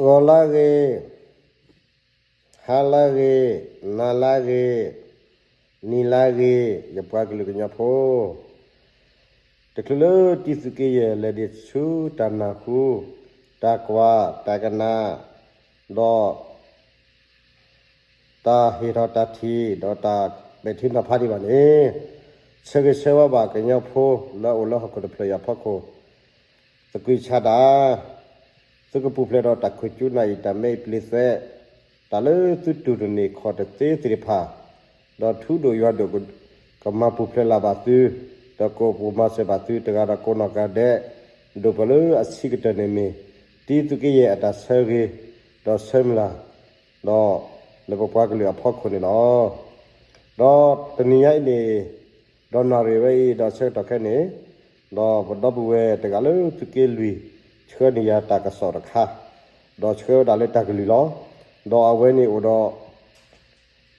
ဂီၤလၢဂ့ၤ, ဟါလၢဂ့ၤ, နၤလၢဂ့ၤ, နံၤလၢဂ့ၤ, ယပှၤကလုာ်ကညီဖိ, တချုးလၢတံၤသုးက့ယဲၢ် လဲၤဒံးဆူတၢ်နၢ်ဟူ, တၢ်ကွၢ်, တၢ်ကနၣ်, ဒီး တၢ်ဟ့ၣ်ထီၣ်တၢ်ထံၣ် ဒီးတၢ်ပဲာ်ထံနီၤဖးဒံးဘၣ်န့ၣ်, ဆၢဂ့ၤဆၢဝါဘၣ်ကညီဖိလၢအအိၣ်လၢဟီၣ်ခိၣ်တဖျၢၣ်အံၤအဖီခိၣ်, သကွံာ်ဆးဒး, သုကပူၤဖျဲးဒီးတၢ်ခိၣ်ကၠူနၢ်အံၤ တၢ်မဲအံၤပျ့ၤသွဲး, တၢ်လၢသုတူၢ်တန့ၢ်ခီၣ်တသ့သ့ၣ်တဖၣ်, ဒီးထူဒိၣ်ယွၤဒိၣ် ကမၤပူၤဖျဲးလၢ်ဘၣ်သု, ဒီးကအိၣ်ပူၤမၤစၢၤဘၣ်သုတဂၤဒီးကိးနီၢ်ဂၤဒဲး, ဒိၣ်ပှၤလၢအဆံးကတၢၢ်န့ၣ်မ့ၢ် တံၤသုးက့ယဲၢ်အတၢ်ဆၢဂ့ၤ, ဒီးဆၢမုၢ်လၢ် ဒီးလၢပပှၤကလုာ်အဖီခိၣ်န့ၣ်လီၤ. ဒီးတနံၤညါအံၤန့ၣ်, ဒီးနၣ်ရံၣ်ဝဲအံၤ ဒီးဆၢကတီၢ်ခဲအံၤန့ၣ်, ဒီးပဒီပုၢ်ဝဲၢ်တဂၤလၢသုးက့လွံၢ် ဆှၢန့ၢ်ယၤတၢ်ကစီၣ်တခါ, ဒီးဆှၢဝဲဒၣ်လၢတၢ်ကလုၢ်လီၤ. ဒီးအဝဲန့ၣ်အိၣ်ဒီး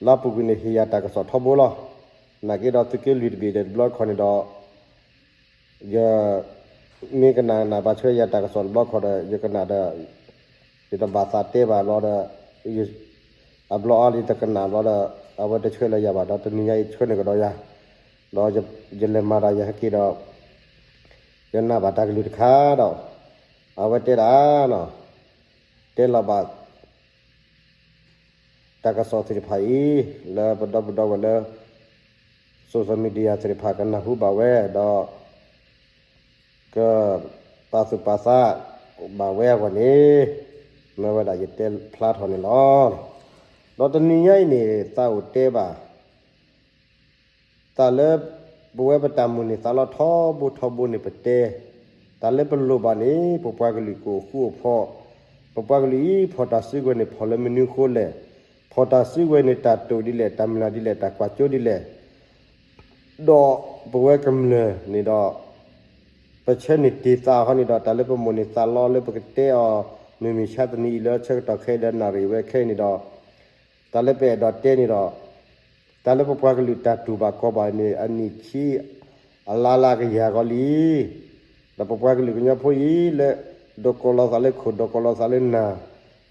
လါပူၤကွံာ်န့ၣ် ဟ့ၣ်ယၤတၢ်ကစီၣ်ထီဘိလီၤ. နာ်က့ဒီးသုးက့လွံၢ်တဘ့ၣ်ဒီးတဘျီခီန့ၣ်ဒီး ယမ့ၢ်ကနၣ်ကနၣ်ဘၣ်ဆှၢယၤတၢ်ကစီၣ်တဘျီခီဒီး ယကနၣ်ဒီး ယတဘၣ်သးတဲဘၣ်ဘျီဒီး အဘျီအါလံတကနၣ်ဘျီဒီး အဝဲတဆှၢလၢယၤဘၣ်ဒီး တနံၤညါအံၤဆှၢန့ၢ်ကဒီးယၤ, ဒီးယလဲၤမၤဒီးယဟဲက့ၤဒီး ယနၢ်ဘၣ်တၢ်ကလုၢ်တခါဒီး အဝဲတဲဒၣ်, တဲလီၤဘၣ် တၢ်ကစီၣ်သ့ၣ်တဖၣ်အံၤ လၢပဒီပုၢ်ဒီဝဲၢ်လၢ social media သ့ၣ်တဖၣ်ကနၢ်ဟူဘၣ်ဝဲဒီး ကပာ်သူၣ်ပာ်သးဘၣ်ဝဲအဂီၢ်န့ၣ် မ့ၢ်ဝဲဒၣ်ယတဲဖျါထီၣ်န့ၣ်လီၤ. ဒီးတနံၤညါအံၤန့ၣ် သးအိၣ်တဲဘၣ် တၢ်လၢပဝဲပတၢ်မိၣ်န့ၢ်သးလီထီဘိထီဘိန့ၣ်ပတဲ, တၢ်လၢပလိၣ်ဘၣ်န့ၣ် ပပှၤကလုာ်ကအိၣ်ဃူအိၣ်ဖိး, ပပှၤကလုာ်အံၤဖီၣ်တၢ်စုကဝဲၤန့ၣ် ဖီၣ်လၢမနုၤအဃိလဲၣ်, ဖီၣ်တၢ်စုကဝဲၤန့ၣ် တၢ်တိာ်ဒ်လဲၣ်, တၢ်မုၢ်လၢ်ဒ်လဲၣ်, တၢ်ကွၢ်စိဒ်လဲၣ်, ဒီးပဝဲကမျၢၢ်န့ၣ်ဒီး ပဆၢန့ၢ်တ့ၢ်သးဟီန့ၣ်ဒီး တၢ်လၢပမိၣ်န့ၢ်သးလီလၢပကတဲအီၤ မုၢ်မဆါတနံၤအံၤလၢဆၢကတီၢ်ခဲအံၤဒီးနၣ်ရံၣ်ဝဲခဲအံၤန့ၣ်ဒီး တၢ်လၢပအဲၣ်ဒိးတဲန့ၣ်ဒီး တၢ်လၢပပှၤကလုာ်တၢ်တူၢ်ဘၣ်ခီၣ်ဘၣ်န့ၣ် အနံၣ်ခံ အလါလါကယၤဂီၤလံ. ဒီးပပှၤကလုာ်ကညီဖိအံၤလၢ ဒိးကိးလီၤသးလၢခိၣ်, ဒိးကိးလီၤသးလၢနၢ်,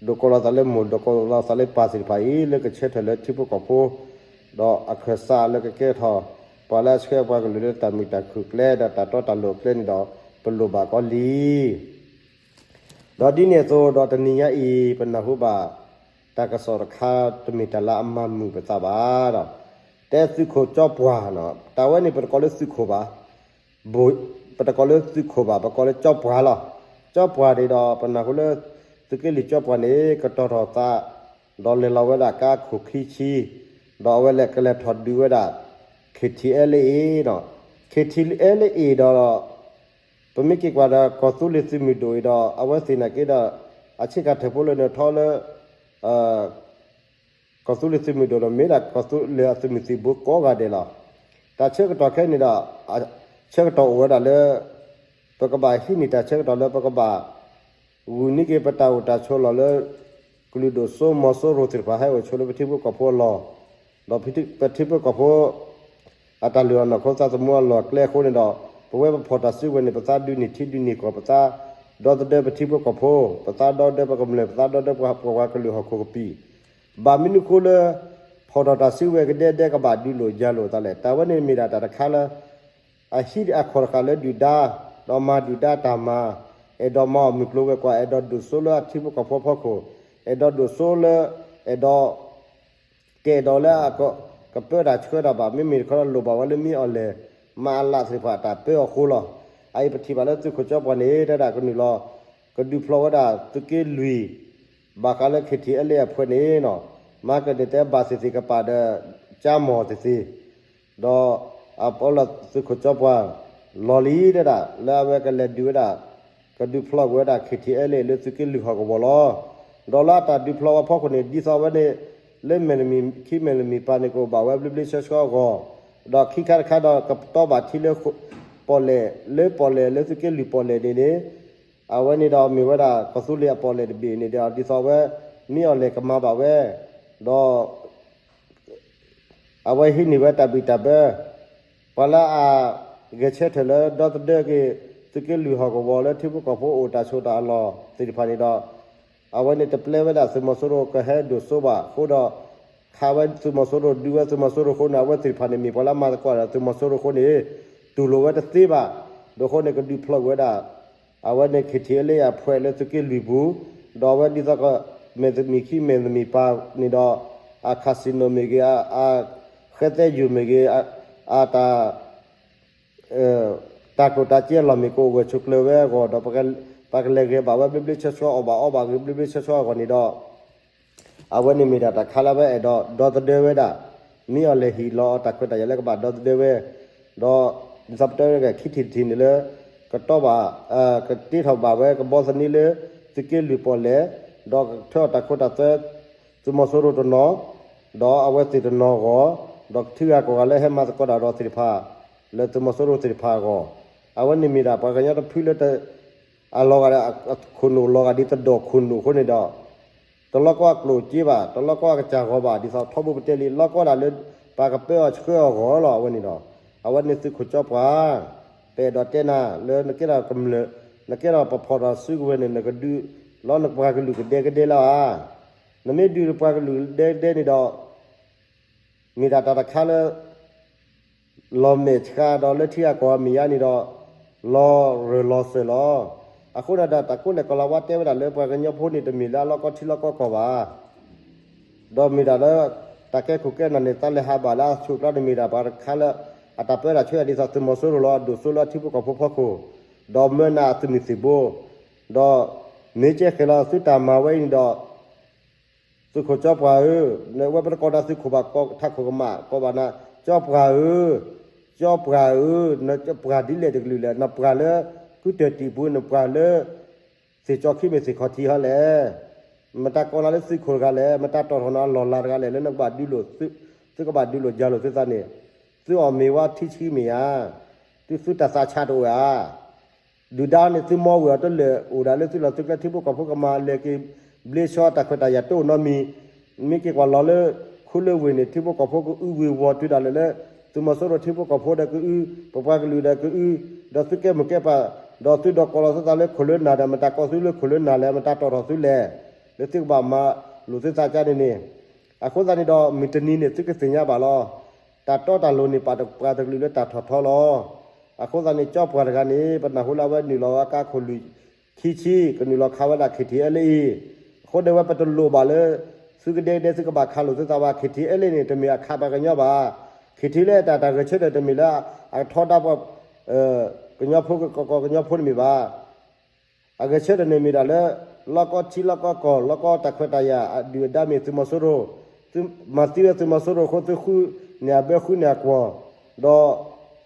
ဒိးကိးလီၤသးလၢမိၢ်, ဒိးကိးလီၤသးလၢပၢ်သ့ၣ်တဖၣ်အံၤ လၢကဆၢထၢၣ်လၢထံဖိကီၢ်ဖိ, ဒီးအခၢၣ်စးလၢကကဲထီၣ် ပှၤလၢအဆှၢပှၤကလုာ်လၢတၢ်မုာ်တၢ်ခုၣ်ကျဲ ဒီးတၢ်တီတၢ်လိၤကျဲန့ၣ်ဒီး ပလိၣ်ဘၣ်ကီလံ. ဒီးဒ်န့ၣ်အသိးဒီးတနံၤညါအံၤ ပနၢ်ဟူဘၣ် တၢ်ကစီၣ်တခါ တမ့ၢ်တၢ်လၢအမၤမုာ်ပသးဘၣ်ဒီး တဲသုးခိၣ်ကၠီပှၢ်နီၤ, တၢ်ဝဲန့ၣ် ပတကိးလၢသုးခိၣ်ဘၣ်, ပတကိးလၢသုးခိၣ်ဘၣ်, ပကိးလၢကၠီပှၢ်လီၤ. ကၠီပှၢ်န့ၣ်ဒီး ပနၢ်ဟူလၢ သုးက့လွံၢ်ကၠီပှၢ်န့ၣ် ကတီၤထီၣ်သး ဒီးလဲၤလီၤဝဲဒၣ်ကါခိၣ်ခံဆံ, ဒီးအဝဲလဲၤကလဲၤထီၣ်ဒုးဝဲဒၣ် KTLA နီၤ, KTLA ဒီး ပမ့ၢ်က့ၤကွၢ်ဒီး ကီၢ်သူလ့ၤသုးမုၢ်ဒိၣ်အံၤဒီး အဝဲသ့ၣ်နာ်က့ဒီး အဆ့ကၤထၢၣ်ဖိလၢနထီလၢ ကီၢ်သူလ့ၤသုးမုၢ်ဒိၣ်ဒီး မ့ၢ်ဒၣ်ကီၢ်သူလ့ၤအသုးမုၢ်သံၣ်ဘိကိးဂၤဒဲးလီၤ. တၢ်ဆၢကတီၢ်ခဲအံၤန့ၣ်ဒီး ဆၢကတီၢ်အိၣ်ဝဲဒၣ်လၢ ပကဘၣ်ဟံးန့ၢ်တၢ်ဆၢကတီၢ်လၢပကဘၣ် ဂုာ်န့ၢ်က့ၤပတၢ်အိၣ်တၢ်ဆိးလီၢ်လၢ ကလုာ်ဒိၣ်စိမီၤစိရိၤသ့ၣ်တဖၣ်ဟဲအိၣ်ဆိးလၢပထံဖိကီၢ်ဖိအလီၢ်, ဒီးပထံဖိကီၢ်ဖိ အတၢ်လုၢ်အီၣ်နီၢ်ခိသးသမူအလီၢ်ကျဲအဃိန့ၣ်ဒီး ပဝဲပဖီၣ်တၢ်စုကဝဲၤန့ၣ် ပသးဒုးန့ၢ်ထံဒုးန့ၢ်ကီၢ်, ပသးဒီသဒၢပထံဖိကီၢ်ဖိ, ပသးဒီသဒၢပကမျၢၢ်, ပသးဒီသဒၢပပှၤကလုာ်ဟီၣ်ခိၣ်ကပံာ်, ဘၣ်မနုၤအဃိလၢ ဖီၣ်ထီၣ်တၢ်စုကဝဲၤကဒဲကဒဲကဘၣ်ဒုးလိာ်ယၤလိာ်သးလဲၣ်. တၢ်ဝဲန့ၣ်မ့ၢ်ဒၣ်တၢ်တခါလၢ အဟံးအခီၣ်တဃာ်လၢဒုၣ်ဒါ, ဒီးမၤဒုၣ်ဒါတၢ်မၤ, အဲၣ်ဒိးမၤအီၣ်မုၢ်ကျိၤဝဲၤကွာ်, အဲၣ်ဒိးဒိၣ်စိလၢအထံဖိကီၢ်ဖိအဖီခိၣ်, အဲၣ်ဒိးဒိၣ်စိလၢ အဲၣ်ဒိး ကအဲၣ်ဒိးလၢ ကပၢတၢ်ဆှၢတၢ်ဘၣ်, မ့မ့ၢ်တခီဒီးလိၣ်ဘၣ်ဝဲလၢမ့ၢ်အီၣ်လဲၣ် မၤအလၣ်သ့ၣ်တဖၣ်တၢ်ပၢအီၤအဃိလီၤ. အအံၤပထံၣ်ဘၣ်လၢသုးခိၣ်ကၠီပှၢ်န့ၣ် တဲဒၣ်ကနုာ်လီၤ ကဒုးဖျီဝဲဒၣ်သုးက့လွံၢ် ဘၣ်ဃးလၢ KTLA အဖုန့ၣ်နီၤ, မၤကန့ၢ်တဲဘၣ်သ့ၣ်သ့ၣ်ကပၤဒီး ကၠါမီၢ်သ့ၣ်သ့ၣ် ဒီးအပီလၢသုးခိၣ်ကၠီပှၢ် လီၤလံတဲဒၣ် လၢအဝဲကလဲၤဒုးဝဲဒၣ် ကဒုးဖျီကွံာ်ဝဲဒၣ် KTLA လၢသုးက့လွံၢ်ဟီၣ်ကဝီၤလီၤ. ဒီးလၢအတၢ်ဒုးဖျီဝဲဖီခိၣ်န့ၣ် ဒ်သိးဝဲန့ၣ် လၢမဲာ်တမံၤခံမဲာ်တမံၤပၤန့ၣ် ကအိၣ်ဘၣ်ဝဲဘျ့ဘျ့ဆှီဆှီအဂီၢ်, ဒီးခံခါတခါဒီးကတီဘၣ်ထံလၢ ပီၣ်လဲၣ် လၢပီၣ်လဲၣ် လၢသုးက့လွံၢ်ပီၣ်လဲၣ်န့ၣ်န့ၣ် အဝဲန့ၣ်ဒီးမ့ၢ်ဝဲဒၣ်ကီၢ်သူလ့ၤအပီၣ်လဲၣ်တဘ့ၣ်န့ၣ်ဒီး ဒ်သိးဝဲ မ့ၢ်အီၣ်လဲၣ်ကမၤဘၣ်ဝဲ, ဒီး အဝဲဟံးန့ၢ်ဝဲတၢ်ဘံၣ်တၢ်ဘၢ, ပှၤလၢအဂဲၤဆၢထၢၣ်လၢဒီသဒၢက့ၤ သုးက့လွံၢ်ဟီၣ်ကဝီၤလၢထံဖိကီၢ်ဖိအိၣ်တၢ်ဆိးတၢ်အလီၢ်သ့ၣ်တဖၣ်န့ၣ်ဒီး အဝဲန့ၣ်တပျဲဝဲဒၣ်သုးမီၤစိရိၤကဟဲဒိၣ်စိဘၣ်အဃိဒီး ခးဝဲသုးမီၤစိရိၤ ဒုးဝဲသုးမီၤစိရိၤအဃိန့ၣ် အဝဲသ့ၣ်တဖၣ်န့ၣ် မ့ၢ်ပှၤလၢအမၤသကိးဒီးသုးမီၤစိရိၤအဃိန့ၣ် တူၢ်လိာ်ဝဲတသ့ဘၣ်. ဒီးအဃိန့ၣ် ကဒုးဖျိးကွံာ်ဝဲဒၣ် အဝဲန့ၣ် KTLA အဖှဲးလၢသုးက့လွံၢ်ပူၤ, ဒီးအဝဲဒ်သိးက မဲာ်တမံၤခံမဲာ်တမံၤပၤန့ၣ်ဒီး အcasinoမ့ၢ်ဂ့ၤ, အဃဲသဲယိာ်မ့ၢ်ဂ့ၤ, အတၢ် တၢ်ကျိၣ်တၢ်စ့အလီၢ်မ့ၢ်ကအိၣ်ဂၢၢ်ဆိးကျၢၤဝဲအဂီၢ်ဒီး ပှၤကလဲၤဂဲၤဘၣ်ဝဲဘျ့ဘျ့ဆှီဆှီအီၣ်ဘၣ်အီဘၣ်ဂ့ၤ ဘျ့ဘျ့ဆှီဆှီအဂီၢ်န့ၣ်ဒီး အဝဲန့ၣ်မ့ၢ်ဒၣ်တၢ်ခါလၢအဝဲအဲၣ်ဒိးဒီသဒၢဝဲဒၣ် မ့ၢ်အီၤလဲၤဟ့ၣ်လီၤအီၤတၢ်ခွဲးတၢ်ယာ်လၢကဘၣ်ဒီသဒၢဝဲ, ဒီး ဒ်သိးပတဲဝဲဒၣ်ခံထံၣ်တထံၣ်န့ၣ်လၢ ကတီဘၣ် ကတ့ထီၣ်ဘၣ်ဝဲကဘီသန့လၢ သုးက့လွံၢ်ပီၣ်လဲၣ်, ဒီးကထၢအီၤတၢ်ခိတၢ်သွဲ သုးမီၤစိရိၤတနီၤ, ဒီးအဝဲသ့ၣ်တနီၤအဂီၢ်, ဒီးကထံဂၤကီၢ်ဂၤလၢဟဲမၤသကိးတၢ်ဒီးသ့ၣ်တဖၣ် လၢသုးမီၤစိရိၤသ့ၣ်တဖၣ်အဂီၢ်, အဝဲန့ၣ်မ့ၢ်ဒၣ်ပှၤကညီတဖုလၢ အလီၤဂာ်ဒီး အခိၣ်နူာ်လီၤဂာ်ဒ်သဒိၣ်ခိၣ်နူာ်အဃိန့ၣ်ဒီး တလီၤကီအကျိၣ်စ့ဘၣ်, တလီၤကီအကစၢ်ဂီၤဘၣ်, ဒ်သိးထီဘိပတဲလံ လီၤကီဒၣ်လၢ ပှၤကပၢအီၤဆှၢအီၤဂီၢ်လီၤ. အဝဲန့ၣ်ဒီး အဝဲန့ၣ်သုးခိၣ်ကၠီပှၤ ပအဲၣ်ဒိးတဲနၤလၢနကဲထီၣ်ကမျၢၢ်, နကဲထီၣ်ပဖီၣ်ထီၣ်စုကဝဲၤန့ၣ် နကဒုးလီၤနပှၤကလုာ်ကဒဲကဒဲလီၤဧါ. နမ့ၢ်ဒုးနပှၤကလုာ်ကဒဲကဒဲန့ၣ်ဒီး မ့ၢ်ဒၣ်တၢ်တခါလၢ လီၤမဲာ်ဆှးဒီးလၢထံဂၤကီၢ်ဂၤမဲာ်ညါန့ၣ်ဒီး လီၤရၢၢ်လီၤစၢၤလီၤ. အဃိန့ၣ်ဒီး တၢ်ကိးလဲၣ်ကိးလီၤဝါတဲဝဲဒၣ်လၢပှၤကညီဖိန့ၣ် တမ့ၢ်လၢအလီၢ်ကီထံလီၢ်ကီကီၢ်ဘၣ်. ဒီးမ့ၢ်ဒၣ်လၢ တၢ်ကဲခိၣ်ကဲနၢ်န့ၣ် သးလဲၤဟးဘၣ်လၢအဆိးကျါန့ၣ် မ့ၢ်ဒၣ်ပှၤတခါလၢ အတၢ်ပၢတၢ်ဆှၢဒ်သိးသုးမီၤစိရိၤလီၤ အဒိၣ်စိလၢအထံဖိကီၢ်ဖိဖီခိၣ်, ဒီးမၢနၤအသုးမုၢ်သံၣ်ဘိ, ဒီး မ့ၢ်ကဲဃဲၤလီၤသုတၢ်မၤဝဲအံၤန့ၣ်ဒီး သုးခိၣ်ကၠီပှၤဧၢ, နဝဲပတကိးနၤသုးခိၣ်ဘၣ် ကိးထးခိၣ်ကမၣ် ကိးဘၣ်နၤ ကၠီပှၤဧၢ, ကၠီပှၤဧၢ, နပှၤဒ်လဲၣ်တကလုာ်လဲၣ်, နပှၤလၢ ကုတၢၢ်တံာ်ပူၤ နပှၤလၢ သ့ၣ်ကၠီခံမ့ၢ်သ့ၣ်ခီၣ်ထံးဟီလဲၣ်. မတၤကိးနၤလၢသုးခိၣ်တဂၤလဲၣ်, မတၤတီၣ်ထီၣ်နၤလီၢ်လၤတဂၤလဲၣ် လၢနကဘၣ်ဒုးလိာ်, သုကဘၣ်ဒုးလိာ်ယၤလိာ်သုသးန့ၣ်, သုအီၣ်မ့ၤဝါထံဆှံမ့ၢ်ဧါ, သုသုတၢ်သးဆးတအိၣ်ဧါ. ဒုၣ်ဒါန့ၣ် သုမီဝံၤအီၤတလၢာ် အိၣ်ဒၣ်လၢသုလီၢ်သုကျဲ ထံဖိကီၢ်ဖိကမၤလဲၤက့ၤ ဘျ့ဆှီတၢ်ခွဲးတၢ်ယာ်တအိၣ်နီတမံၤ, မ့ၢ်က့ၤကွၢ်လီၤလၢ ခိလၢဝ့ၢ်န့ၣ် ထံဖိကီၢ်ဖိကအုဝ့ၤဝီၤတုၤဒၣ်လဲာ်လၢ သုးမီၤစိရိၤထံဖိကီၢ်ဖိဒီးကအု, ပပှၤကလုာ်ဒီးကအု, ဒီးသုကဲမိၢ်ကဲပၢ်, ဒီးသုဒီးကိးလီၤသုသးလၢခိၣ်လၢနၢ်ဒီး မတၤကိးသုလၢခိၣ်လၢနၢ်လဲၣ်, မတၤတီၣ်ထီၣ်သုလဲၣ်, လၢသုကဘၣ်မၤလိာ်သုသးကါန့ၣ်န့ၣ်, အဃိသတးန့ၣ်ဒီး မုၢ်တနံၤန့ၣ် သုကသ့ၣ်ညါဘၣ်လီၤ. တၢ်တီတၢ်လိၤန့ၣ် ပာ်ပှၤတကလုာ်လၢတၢ်ထီၣ်ထီလီၤ. အဃိသတးန့ၣ် ကၠီပှၤတဂၤန့ၣ် ပနၢ်ဟူလၢအဝဲနုာ်လီၤဝဲကါခိၣ်လွံၢ်ခံဆံ ကနုာ်လီၤခးဝဲဒၣ် KTLA အံၤ, အဃိန့ၣ်ဝဲပတလိၣ်ဘၣ်လၢ သုကဒဲကဒဲသုကဘၣ်ခးလိာ်သုသးဘၣ် KTLA န့ၣ် တမ့ၢ်အခးပှၤကညီဘၣ်. KTLA တၢ်တၢ်ဂဲၤဆၢထၢၣ်တမ့ၢ်လၢ အကထီဒါပှၤ ကညီဖိကကီၢ်ကညီဖိတမ့ၢ်ဘၣ်. အဂဲၤဆၢထၢၣ်န့ၣ်မ့ၢ်ဒၣ်လၢ လီၢ်ကီထံလီၢ်ကီကီၢ် လီၢ်ကီတၢ်ခွဲးတၢ်ယာ် အဒုၣ်အဒါမ့ၢ်သုးမီၤစိရိၤ, သုမၤသံဝဲသုးမီၤစိရိၤအဃိ သုဃုန့ၢ်အဘၢဃုန့ၢ်အကွီၢ်, ဒီး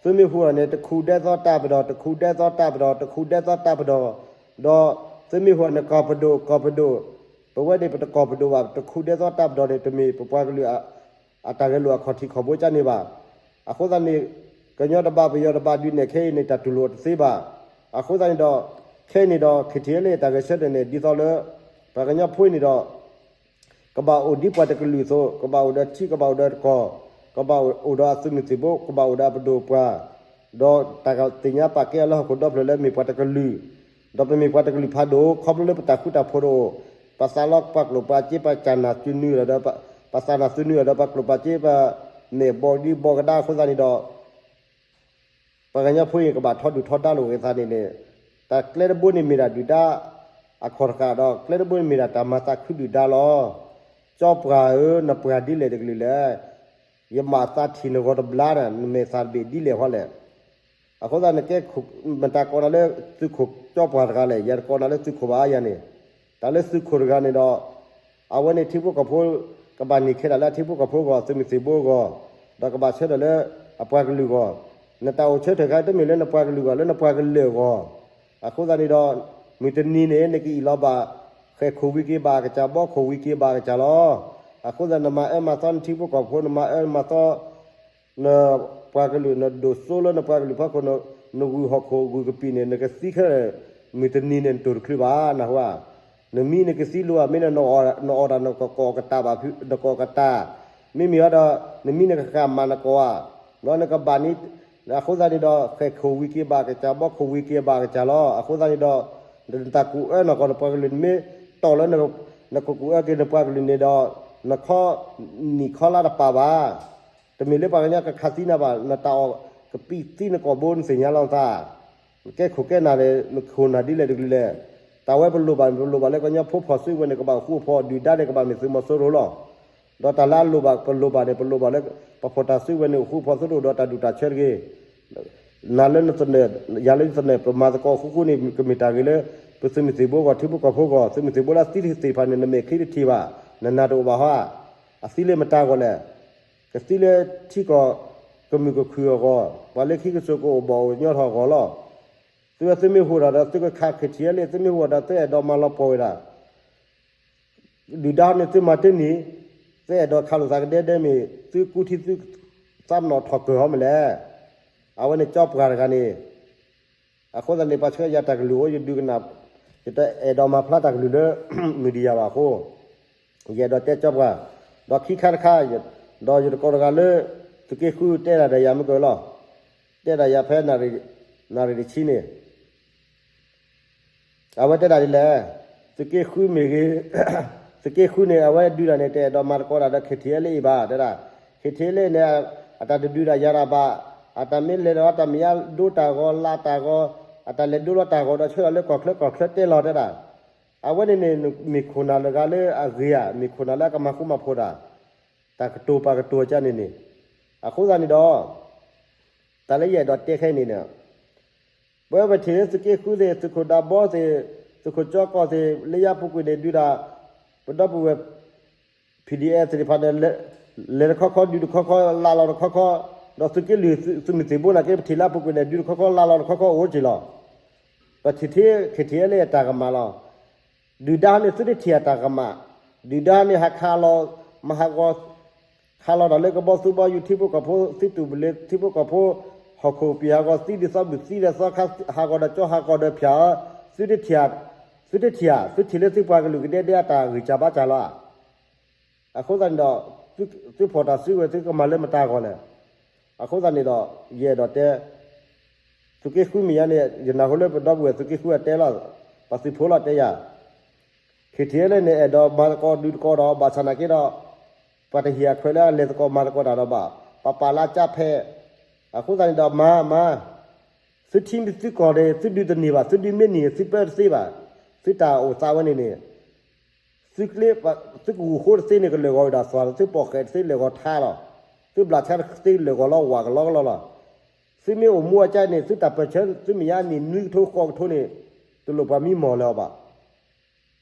သုမ့ၢ်ဟူးန့ၣ် တခူၣ်ဒဲသီတၢ်ပဒီၢ် တခူၣ်ဒဲသီတၢ်ပဒီၢ် တခူၣ်ဒဲသီတၢ်ပဒီၢ်, ဒီး သုမ့ၢ်ဟူးန့ၣ် ကီၢ်ပဒိၣ် ကီၢ်ပဒိၣ်, ပဝဲန့ၣ်ပတကီၢ်ပဒိၣ်ဘၣ် တခူၣ်ဒဲသီတၢ်ပဒီၢ်န့ၣ် တမ့ၢ်ပပှၤကလုာ် အတၢ်ဂဲၤလိာ်အခီၣ်ထံးခီၣ်ဘိကါန့ၣ်ဘၣ်. အဃိသတးန့ၣ် ကညီတဘးပယီၤတဘးဒုးနဲၣ်ခဲအံၤန့ၣ် တၢ်တူၢ်လိာ်တသ့ဘၣ်. အဃိသတးန့ၣ်ဒီး ခဲအံၤန့ၣ်ဒီး KTLA တၢ်ဂဲၤဆၢထၢၣ်န့ၣ် ဒ်သိးလၢ ပှၤကညီဖိအံၤန့ၣ်ဒီး ကဘၣ်အိၣ်ဒ်ပှၤတကလုာ်အသိး ကဘၣ်အိၣ်ဒီးထံ ကဘၣ်အိၣ်ဒီးတကီၢ်, ကဘၣ်အိၣ်ဒီးအသုးမုၢ်သံၣ်ဘိ ကဘၣ်အိၣ်ဒီးအပဒိၣ်ပှၤ, ဒီးတၢ်သ့ၣ်ညါပာ်ကဲအီၤလၢဟီၣ်ခိၣ်ဒီဖျၢၣ်လၢမ့ၢ်ပှၤတကလုာ်, ဒီးပမ့ၢ်ပှၤတကလုာ်ဖးဒိၣ် ခီဖျိလၢပတၢ်ဃူတၢ်ဖိးတအိၣ်, ပသးလီပှၤကျိၣ်ပှၤစ့ ပစၢ်နာ်သုနုာ်ဒီး ပသးနာ်သုနုာ်ဒီး ပှၤကျိၣ်ပှၤစ့ပမဲာ်ဘီဒံဘီကဒါအဃိသတးန့ၣ်ဒီး ပှၤကညီဖိအံၤကဘၣ်ထီဒုၣ်ထီဒါလိာ်က့ၤသးန့ၣ်န့ၣ်, တၢ်ကျဲတဘိန့ၣ်မ့ၢ်ဒၣ်ဒုၣ်ဒါ အခီၣ်တဃာ်ဒီး ကျဲတဘိန့ၣ်မ့ၢ်ဒၣ်တၢ်မၤသးခုဒုၣ်ဒါလီၤ. ကၠီပှၤဧၢ နပှၤဒ်လဲၣ်တကလုာ်လဲၣ်. ယမၤသးထံၣ်နဂီၤတဘျါန့ၣ် နမဲာ်သးတဘ့ၣ်ဒ်လဲၣ်ဃီလဲၣ်. အဃိသတးနကဲ မတၤကိးနၤလၢသုးခိၣ်ကၠီပှၤတဂၤလဲၣ်, ယတကိးနၤလၢသုးခိၣ်ဘၣ်ယၤန့ၣ်, တၢ်လၢသုးခိၣ်တဂၤန့ၣ်ဒီး အဝဲန့ၣ်ထံဖိကီၢ်ဖိ ကဘၣ်န့ၢ်ခဲဒၣ်လၢအထံဖိကီၢ်ဖိအဂီၢ် သုးမုၢ်သံၣ်ဘိအဂီၢ်, ဒီးကဘၣ်ဆၢထၢၣ်လၢအပှၤကလုာ်အဂီၢ်, နတၢ်အိၣ်ဆၢထၢၣ်ခါတမ့ၢ်လၢနပှၤကလုာ်အဂီၢ် လၢနပှၤကလုာ်အဂီၢ်, အဃိသတးန့ၣ်ဒီး မုၢ်တနံၤန့ၣ် နကအံၣ်လီၤဘၣ် ဃဲၣ်ခိၣ်ဝံၤက့ၤဘၣ်ကစၢ် ဘီခိၣ်ဝံၤက့ၤဘၣ်ကစၢ်လီၤ. အဃိသတးနမၤအၢမၤသီနထံဖိကီၢ်ဖိ နမၤအၢမၤသီ နပှၤကလုာ် နဒိၣ်စိလၢနပှၤကလုာ်ဖီခိၣ် နဂုၢ်ဟီၣ်ခိၣ်ဂုၢ်ကပံာ်န့ၣ် နကသံခဲလၢာ် မုၢ်တနံၤန့ၣ် နတိၢ်တချုးဘၣ် နၢ်ဟူဧါ. နမံနကသံလိာ်ဧါ, မ့ၢ်နအီၣ်တၢ်နကအီၣ်ကတၢၢ်ဘၣ် နကအီၣ်ကတၢၢ်, မ့မ့ၢ်ဝဲဒီး နမံနကဃၣ်မၤနကအီၣ်ဧါ, ဒီးနကဘၣ်န့ၣ် အဃိသတးန့ၣ်ဒီး ဃဲၣ်ခိၣ်ဝံၤက့ၤဘၣ်ကစၢ် ဘီခိၣ်ဝံၤက့ၤဘၣ်ကစၢ်လီၤ. အဃိသတးန့ၣ်ဒီး နတၢ်ကူၣ်အၢနၤကီၢ်နပှၤကလုာ် နမ့ၢ် တီၢ်လၢ နကကူးအၢက့ၤနပှၤကလုာ်န့ၣ်ဒီး နခီနံၣ်ခီလါတပာ်ဘၣ်. တမ့ၢ်လၢပှၤကညီကခးသံနၤဘၣ်, နတၢ်အီၣ်ကပံးသံနကိာ်ဘိနသ့ၣ်ညါလီၤနသး. နကဲခိၣ်ကဲနၢ်န့ၣ် နခိၣ်နၢ်ဒ်လဲၣ်တကလုာ်လဲၣ်. တၢ်ဝဲပလိၣ်ဘၣ်န့ၣ် ပလိၣ်ဘၣ်လၢကညီဖိဖီၣ်စုကဝဲၤန့ၣ် ကဘၣ်အိၣ်ဃူအိၣ်ဖိး ဒုၣ်ဒါန့ၣ် ကဘၣ်မ့ၢ်သုးမီၤစိရိၤလီၤ. ဒီးတၢ်လၢအလိၣ်ဘၣ် ပလိၣ်ဘၣ်န့ၣ် ပလိၣ်ဘၣ်လၢ ပဖီၣ်တၢ်စုကဝဲၤန့ၣ် အိၣ်ဃူအိၣ်ဖိး သုတအိၣ်ဒီးတၢ်ဒူၣ်တၢ်ဆၢတဂ့ၤ. နၤလၢနသနၢၣ် ယၤလၢယသနၢၣ် ပမၤသကိးဃူဃူန့ၣ် ကမ့ၢ်တၢ်ဂ့ၤလၢ ပသုးမုၢ်သံၣ်ဘိအဂီၢ်, ထံဖိကီၢ်ဖိအဂီၢ်, သုးမုၢ်သံၣ်ဘိလၢသံသ့ၣ်တဖၣ်န့ၣ် နမဲာ်ချံတထံၣ်ဘၣ်, နနၢ်တအိၣ်ဘၣ်ဟီဧါ. အသံလၢမတၤအဂီၢ်လဲၣ်. ကသံလၢထံကီၢ်ကမုာ်ကခုၣ်အဂီၢ်, ပှၤလၢခံကစိၤကအိၣ်ဘၣ်အိၣ်ညီထီၣ်အဂီၢ်လီၤ. သုဝဲသုမ့ၢ်ဟူးဒီး သုကခး ခံထံၣ်အဲလ့ၣ်, သုမ့ၢ်ဟူးဒီး သုအဲၣ်ဒိးမၤလီၤပှီၢ်ဝဲဒၣ် ဒုၣ်ဒါန့ၣ် သုမၤတန့ၢ်, သုအဲၣ်ဒိးခးလိာ်သးကဒဲဒဲမ့ၢ် သုကူထံသုသးနီၣ်ထီၣ်ကၢၢ်ဟီမ့ၢ်လဲၣ်. အဝဲန့ၣ်ကၠီပှၤတဂၤန့ၣ်, အဃိသတးန့ၣ် ပှၤဆှၢယၤတၢ်ကလုၢ်အိၣ် ယဒုးကနၣ်, ယတအဲၣ်ဒိးမၤဖျါတၢ်ကလုၢ်လၢ မုၢ်ဒံယၤဘၣ်အဃိ, ယအဲၣ်ဒိးတဲကၠီပှၤ, ဒီးခံခါတခါ, ဒီးယတကိးတဂၤလၢ သုးက့ဃုတဲဒၣ်ဒီးယၤမ့ၢ်ကၢလီၤ. တဲဒၣ်ယၤဖဲ နၣ်ရံၣ်တဆံန့ၣ် အဝဲတဲဒၣ်ဒ်လဲၣ်, သုးက့ဃုမ့ၢ်ဂ့ၤ, သုးက့ဃုန့ၣ် အဝဲဒုးတၢ်န့ၣ် တအဲၣ်ဒိးမၤသကိးတၢ်ဒီး ခံထံၣ်အဲလ့ၣ်အံၤဘၣ် တဲဒၣ်, ခံထံၣ်အဲလ့ၣ်န့ၣ် အတၢ်တဒုးတၢ်ယၤတၢ်ဘၣ်, အတၢ်မ့ၢ်လဲၤဒီးတၢ်မ့ၢ်ယါဒိတၢ်ဂီၤ လၢတၢ်ဂီၤ, အတၢ်လဲၤဒိလီၤတၢ်ဂီၤဒီး ဆၢထၢၣ်လၢကီၢ်ချၢ ကီၢ်ချၢတဲလီၤတဲဒၣ်, အဝဲန့ၣ်န့ၣ် မ့ၢ်ခိၣ်နၢ်လၢဂၤလၢအဂ့ၤဧါ, မ့ၢ်ခိၣ်နၢ်လၢအကမၤဃူမၤဖိးတၢ်, တၢ်ကတိၤပာ်ကတိၤကန့ၣ်န့ၣ်, အဃိသတးန့ၣ်ဒီး တၢ်လၢယအဲၣ်ဒိးတဲခဲအံၤန့ၣ်န့ၣ်, ပဝဲပထံၣ်လၢသုးက့ဃုသ့ၣ် သုးခိၣ်ဒးဘီသ့ၣ် သုးခိၣ်ကၠီကီၢ်သ့ၣ် လၢယၤပူၤကွံာ်န့ၣ် ဒုးတၢ် ပဒီပုၢ်ဝဲၢ် ဖံၣ်ဒံၣ်အဲၣ် သ့ၣ်တဖၣ်န့ၣ် လဲၤတခီခီ ဒုးတခီခီ လၢလီၤတခီခီ, ဒီးသုးက့လွံၢ် သုးမုၢ်သံၣ်ဘိန့ၣ်က့ ပထံၣ်လၢအပူၤကွံာ်န့ၣ် ဒုးတခီခီ လၢလီၤတခီခီအိၣ်က့ၤလီၤ. ပထံၣ်ထဲ ခံထံၣ်အဲလ့ၣ်အတၢ်ကမၣ်လီၤ. ဒုၣ်ဒါန့ၣ် သုတထံၣ်အတၢ်ကမၣ်, ဒုၣ်ဒါန့ၣ် ဟးခးလီၤ မၤဟးဂီၤ ခးလီၤတၢ်လၢကဘီသူဘီယူၤ ထံဖိကီၢ်ဖိ သံတူၢ်ဘၣ်လၢထံဖိကီၢ်ဖိ ဟီၣ်ခိၣ်ပံၤဟးဂီၤ သံဒ်သိးဘုၣ်သံဒ်သိး ဟးဂီၤဒီးကၠီ ဟးဂီၤဒီးဖၠၣ်ဧၢ, သုတထံၣ်ဧါ, သုတထံၣ်ဧါ, သုထံၣ်လၢသုပှၤကလုာ်ကဒဲဒဲအတၢ်ဂံၢ်စၢ်ဘါစၢ်လီၤဧါ. အဃိသတးန့ၣ်ဒီး သုဖီၣ်တၢ်စုကဝဲၤ သုကမၤလၢမတၤအဂီၢ်လဲၣ်. အဃိသတးန့ၣ်ဒီး ယအဲၣ်ဒိးတဲ သုးက့ဃုမ့ၢ်ယါန့ၣ် ယနၢ်ဟူလၢပဒီပုၢ်ဝဲၢ်သုးက့ဃုအတဲလီၤ, ပှၤသုးဖိလီၤတဲယၤ ခံထံၣ်အဲလ့ၣ်န့ၣ် အဲၣ်ဒိးမၤသကိးဒုးသကိးဒီး ဘၣ်ဆၣ်နာ်က့ဒီး ပှၤတဟ့ၣ်အခွဲးလၢအလဲၤသကိးမၤသကိးတၢ်ဒီးဘၣ်, ပပာ်လၢအကၢ်ဖဲ, အဃိသတးန့ၣ်ဒီးမၤ မၤ, သုထံသုကီၢ်န့ၣ် သုဒုးတန့ၢ်ဘၣ်, သုဒုးမ့ၢ်န့ၢ် သုပၢတသ့ဘၣ်, သုတၢ်အိၣ်သးဝဲန့ၣ်န့ၣ် သုကျ့, သုကဂုာ်ဃိတသ့န့ၣ် ကလၢာ်ဂီၤဝဲဒၣ်သွၣ်လီၤ, သုပိာ်ဃဲးတသ့လၢာ်ဂီၤထါလီၤ, သုဘျးဆါတသ့လၢာ်ဂီၤလီၤဝးကလီကလီလီၤ. သုမ့ၢ်အိၣ်မူအကၢ်န့ၣ် သုတၢ်ပၢၢ်ဆၢ သုမ့ၢ်ယါနံၣ်နွံကထိဃိးကထိန့ၣ် တလိၣ်ပှၤမံမီၢ်လၢၤအီၤဘၣ်.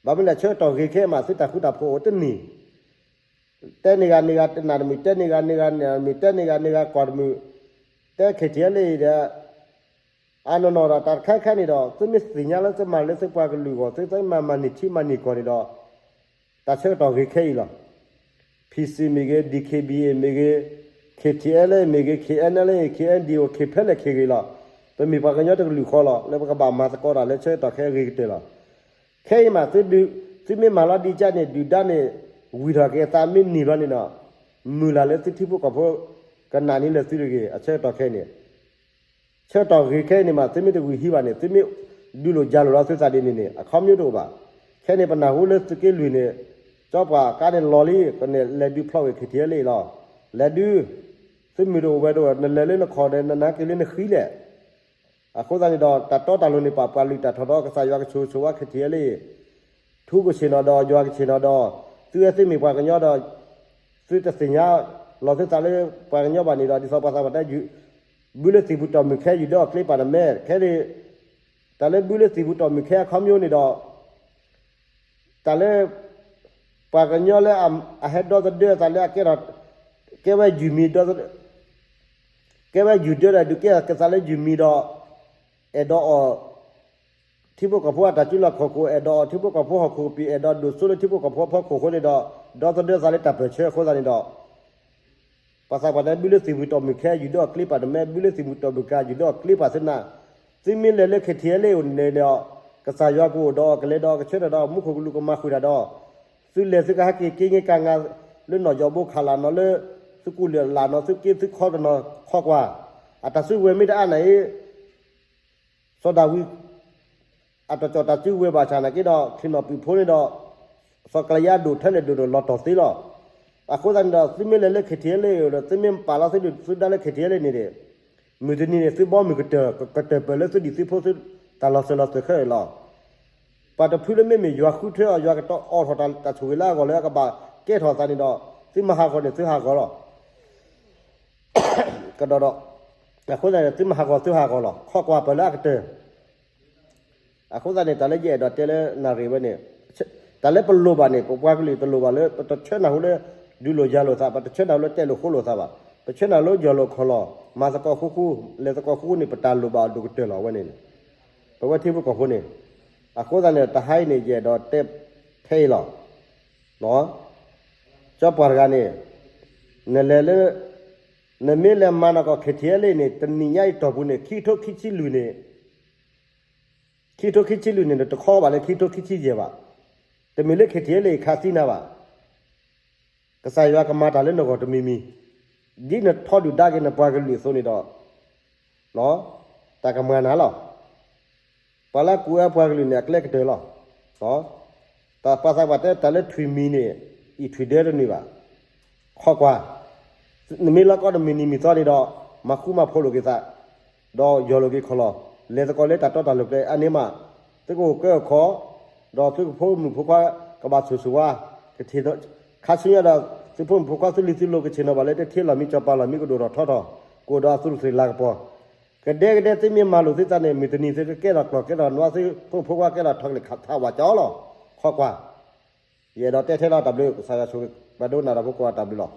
ဘၣ်မနုၤလဲၣ် ဆၢကတီၢ်ဂ့ၤခဲအံၤမး သုတၢ်ဃူတၢ်ဖိးအိၣ်တန့ၢ် တဲန့ၢ်ဂၤန့ၢ်ဂၤတနၢ်တမုာ်, တဲန့ၢ်ဂၤန့ၢ်ဂၤန့ၢ်တမုာ်, တဲန့ၢ်ဂၤန့ၢ်ဂၤကွၢ်တမုာ်, တဲ ခံထံၣ်အဲလ့ၣ်အံၤဒီး အနီၢ်နီၢ်ဒီး တၢ်တခါခါန့ၣ်ဒီး သုမ့ၢ်သ့ၣ်ညါလၢသုမၤလၢသုပှၤကလုာ်အဂီၢ် သုသုမၤမၤန့ၢ်ထံမၤန့ၢ်ကီၢ်န့ၣ်ဒီး တၢ်ဆၢကတီၢ်ဂ့ၤခဲအံၤလီၤ. P C မ့ၢ်ဂ့ၤ, D K B A မ့ၢ်ဂ့ၤ, K T L A မ့ၢ်ဂ့ၤ, K N L A, K N D O ခ့ဖဲလဲၣ်ခ့ဂ့ၤလီၤ. ပမ့ၢ်ပှၤကညီတကလုာ်ဃီလီၤ လၢပကဘၣ်မၤသကိးတၢ်လၢဆၢကတီၢ်ခဲအံၤအဂ့ၤကတၢၢ်လီၤ. ခဲအံၤမး သုဒုး, သုမ့ၢ်မၤလီၤဒ်ကၢ်န့ၣ် ဒုၣ်ဒါန့ၣ် ဝံၤထီၣ်က့ၤအသးမ့ၢ်န့ၢ်ဘျီန့ၣ်ဒီး မုၢ်လၢ်လၢသုထံဖိကီၢ်ဖိ ကနၣ်န့ၢ်လၢသုတဂ့ၤ အဆၢကတီၢ်ခဲအံၤန့ၣ် ဆၢကတီၢ်ဂ့ၤခဲအံၤန့ၣ်မး သုမ့ၢ်တဝံၤဟံးဘၣ်န့ၣ် သုမ့ၢ်ဒုးလိာ်ယၤလိာ်လီၤသုသးဒ်န့ၣ်န့ၣ် အခီပညီတအိၣ်ဘၣ်. ခဲန့ၣ် ပနၢ်ဟူလၢသုးက့လွံၢ်န့ၣ် ကၠီပှၤကါန့ၣ်လီၤလံ ကန့ၣ်လဲၤဒုးဖျီၣ်ဝဲ ခံထံၣ်အဲလ့ၣ်လီၤ. လဲၤဒုး, သုမုၢ်တအိၣ်ဝဲတအိၣ် နလဲၤလၢနခီၣ်ဒီး နနၢ်က့ၤလၢနဃံလဲၣ်. အဃိသတးန့ၣ်ဒီး တၢ်တီတၢ်လိၤန့ၣ် ပာ်ပှၤလုၢ်တၢ်ထီၣ်ဒီး ကစၢ်ယွၤကဆိၣ်ဂ့ၤဆိၣ်ဝါ ခံထံၣ်အဲလ့ၣ် ထူကဆ့ၣ်နီၤဒီး ယွၤကဆ့ၣ်နီၤဒီး သုဝဲသ့ၣ်မ့ၢ်ပှၤကညီဒီး သုတသ့ၣ်ညါလီၤသုသးလၢပှၤကညီဘၣ်န့ၣ်ဒီး ဒ်သိးပှၤသးပှၢ်တဲ ဘုလၢသံၣ်ပူၤတီၢ်မုၢ်ခဲ ယူၤဒၢအီၣ်ကျ့ပာ်နမဲာ် ခဲန့ၣ် တၢ်လၢဘုလၢသံၣ်ပူၤတီၢ်မုၢ်ခဲအခီပညီန့ၣ်ဒီး တၢ်လၢ ပှၤကညီလၢအဟဲဒီသဒၢအသးလၢအကဲထီၣ် ကဲဝဲယုၢ်မံၤ ကဲဝဲယုၢ်ဒၢဒီး ဒုးကဲထီၣ်က့ၤသးလၢယုၢ်မံၤဒီး အဲၣ်ဒိးအီၣ် ထံဖိကီၢ်ဖိအတၢ်စုလီၢ်ခီၣ်ခိၣ် အဲၣ်ဒိးအီၣ်ထံဖိကီၢ်ဖိဟီၣ်ခိၣ်ကပံာ် အဲၣ်ဒိးဒိၣ်စိလၢထံဖိကီၢ်ဖိအဖီခိၣ်အဃိန့ၣ်ဒီး ဒီသဒၢသးလၢတၢ်ပၢၢ်ဆၢအဃိသတးန့ၣ်ဒီး ပှၤသးပှၢ်တဲ ဘုလၢသံၣ်ပူၤတီၢ်မုၢ်ခဲ ယူၤဒၢအီၣ်ကျ့ပာ်နမဲာ် ဘုလၢသံၣ်ပူၤတီၢ်မုၢ်ခဲ ယူၤဒၢအီၣ်ကျ့ပာ်သုနၢ်, သုမ့ၢ်လဲၤလၢ ခံထံၣ်အဲလ့ၣ်အအိၣ်န့ၣ်ဒီး ကစၢ်ယွၤကအိၣ်ဒီး ကလဲၤဒီးကဆၢထၢၣ်ဒီး မူခိၣ်ကလူးကမၤဃုာ်တၢ်ဒီး သုလဲၤသုကဟဲက့ၤက့ၤက့ၤကၤငါ လၢနီၢ်ယီၣ်ဘိခးလၢ်နီၢ်လၢ သုကူၣ်လၢ်လၢ်နီၢ် သုက့သုခီတနီၤခီကွၢ်, အတၢ်စုကဝဲၤမ့ၢ်တအါန့ၣ် စီၤဒၤဝံး အတၢ်ကီၣ်တၢ်စုကဝဲၤဘၣ်ဆၣ်နာ်က့ဒီး ချံးနီၣ်ပံာ်ဖိန့ၣ်ဒီး စီၤကလယါဒိၣ်ထဲလဲၣ်ဒိၣ်န့ၣ် လီၤတီၢ်သ့လီၤ. အဃိသတးန့ၣ်ဒီး သုမ့ၢ်လဲၤလၢ ခ့ထံအဲလ့ ဒီး သုမ့ၢ်ပာ်လီၤသုဒုၣ်သုဒါလၢ ခ့ထံအဲလ့ န့ၣ်န့ၣ်, မုၢ်တနံၤန့ၣ် သုဘီမုၢ်ကတၢၢ် ကတၢၢ်ပၢၢ်လၢသုဒုၣ်သုဖိသုတၢ်လီၤစၢၤလီၤသွဲၣ်ခဲအံၤလီၤ. ပှၤတဖုလၢမ့မ့ၢ်ယွၤဃုထၢအီၤ ယွၤကတီၤအိးထီၣ်တၢ်ဆိၣ်ဂ့ၤလၢအဂီၢ်လၢအကဘၣ်ကဲထီၣ်အသးန့ၣ်ဒီး သုမၤဟးဂီၤန့ၣ် သုဟးဂီၤလီၤ. ကဒီးဒီး အဃိသတးန့ၣ် သုမၤဟးဂီၤသုဟးဂီၤလီၤ. ခီကွၢ်ပၢၢ်လၢအကတၢၢ် အဃိသတးန့ၣ် တၢ်လၢယအဲၣ်ဒိးတဲလၢနၣ်ရံၣ်ဝဲန့ၣ်, တၢ်လၢပလိၣ်ဘၣ်န့ၣ် ပပှၤကလုာ်တလိၣ်ဘၣ်လၢ ပတဆၢနၢ်ဟူလၢ ဒုးလိာ်ယၤလိာ်သး, ပတဆၢနၢ်ဟူလၢတဲလိာ်ဃိလိာ်သးဘၣ်, ပဆၢနၢ်ဟူလၢယီၢ်လိာ်ခီၣ်လိာ်, မၤသကိးဃူဃူ, လဲၤသကိးဃူဃူန့ၣ် ပတၢ်လိၣ်ဘၣ်အီၤဒိၣ်ကတၢၢ်လီၤဝဲန့ၣ်, ပဝဲထံဖိကီၢ်ဖိန့ၣ်, အဃိသတးန့ၣ် တဟါအံၤန့ၣ် ယအဲၣ်ဒိးတဲထဲအံၤလီၤ. ကၠီပှၤတဂၤန့ၣ်, နလဲၤလၢ နမ့ၢ်လဲၤမၤနီၢ်ကီၢ် ခ့ထံအဲလ့ န့ၣ် တနံၣ်ညါအံၤတီၢ်ပူၤန့ၣ် ခံကထိခံဆံလွံၢ်န့ၣ်, ခံကထိခံဆံလွံၢ်န့ၣ် နတခီဘၣ်လၢခံကထိခံဆံယဲၢ်ဘၣ်. တမ့ၢ်လၢ ခ့ထံအဲလ့ ခးသံနၤဘၣ်. ကစၢ်ယွၤကမၤတၢ်လၢနဂီၢ်တမံၤမံၤ, ဒ်နထီဒုၣ်ဒါက့ၤနပှၤကလုာ်အသိးန့ၣ်ဒီး တၢ်ကမၤနၤလီၤ. ပှၤလၢအကူၣ်ဝဲပှၤကလုာ်န့ၣ် အကျဲကတၢၢ်လီၤ. တၢ်ပှၤသးပှၢ်တဲတၢ်လၢထွံၣ်မံၤန့ၣ် အံးထွံၣ်ဒၢတန့ၢ်ဘၣ်. ခီကွၢ်, နမ့ၢ်လီၤကီနမုၢ်နံၤမုၢ်သီန့ၣ်ဒီး မၤဃူမၤဖိးလိာ်က့ၤသး, ဒီးယီၢ်လိာ်က့ၤခီၣ်လီၢ်, လဲၤသကိးလၢတၢ်တီတၢ်လိၤကျဲအါန့ၢ်မး, သုကအိၣ်ကၢအိၣ်ခီၣ်, ဒီးသုကဖိမုၣ်ဖိခွါကဘၣ်ဆိၣ်ဂ့ၤဆိၣ်ဝါ, ကထ့ၣ်, ခါဆူညါဒီး သုဖိမုၣ်ဖိခွါသုလံၤသုလိၤကဆ့ၣ်နီၤဘၣ်လၢတထ့လီၢ်မံ စီၤပၤလီၢ်မံကဒိၣ်ထီၣ်ထီထီၣ်, ကအိၣ်ဒီးအသူးတသ့ၣ်လၤကပီၤ ကဒဲကဒဲ သုမ့ၢ်မၤလိာ်သုသးန့ၣ် မုၢ်တနံၤသုကကဲထီၣ်ကျီၢ်ကဲထီၣ်နွါ သုဖိမုၣ်ဖိခွါကဲထီၣ်ထီကလ့ၣ်ထးဝးကၠီလီၤ. ခီကွၢ်, ယအဲၣ်ဒိးတဲထဲလီၤတၢ်ဘျုး ကစၢ်ယွၤဆိၣ်ဂ့ၤပှၤဒိကနၣ်တၢ်ဖိကိးဂၤတၢ်ဘျုးလီၤ.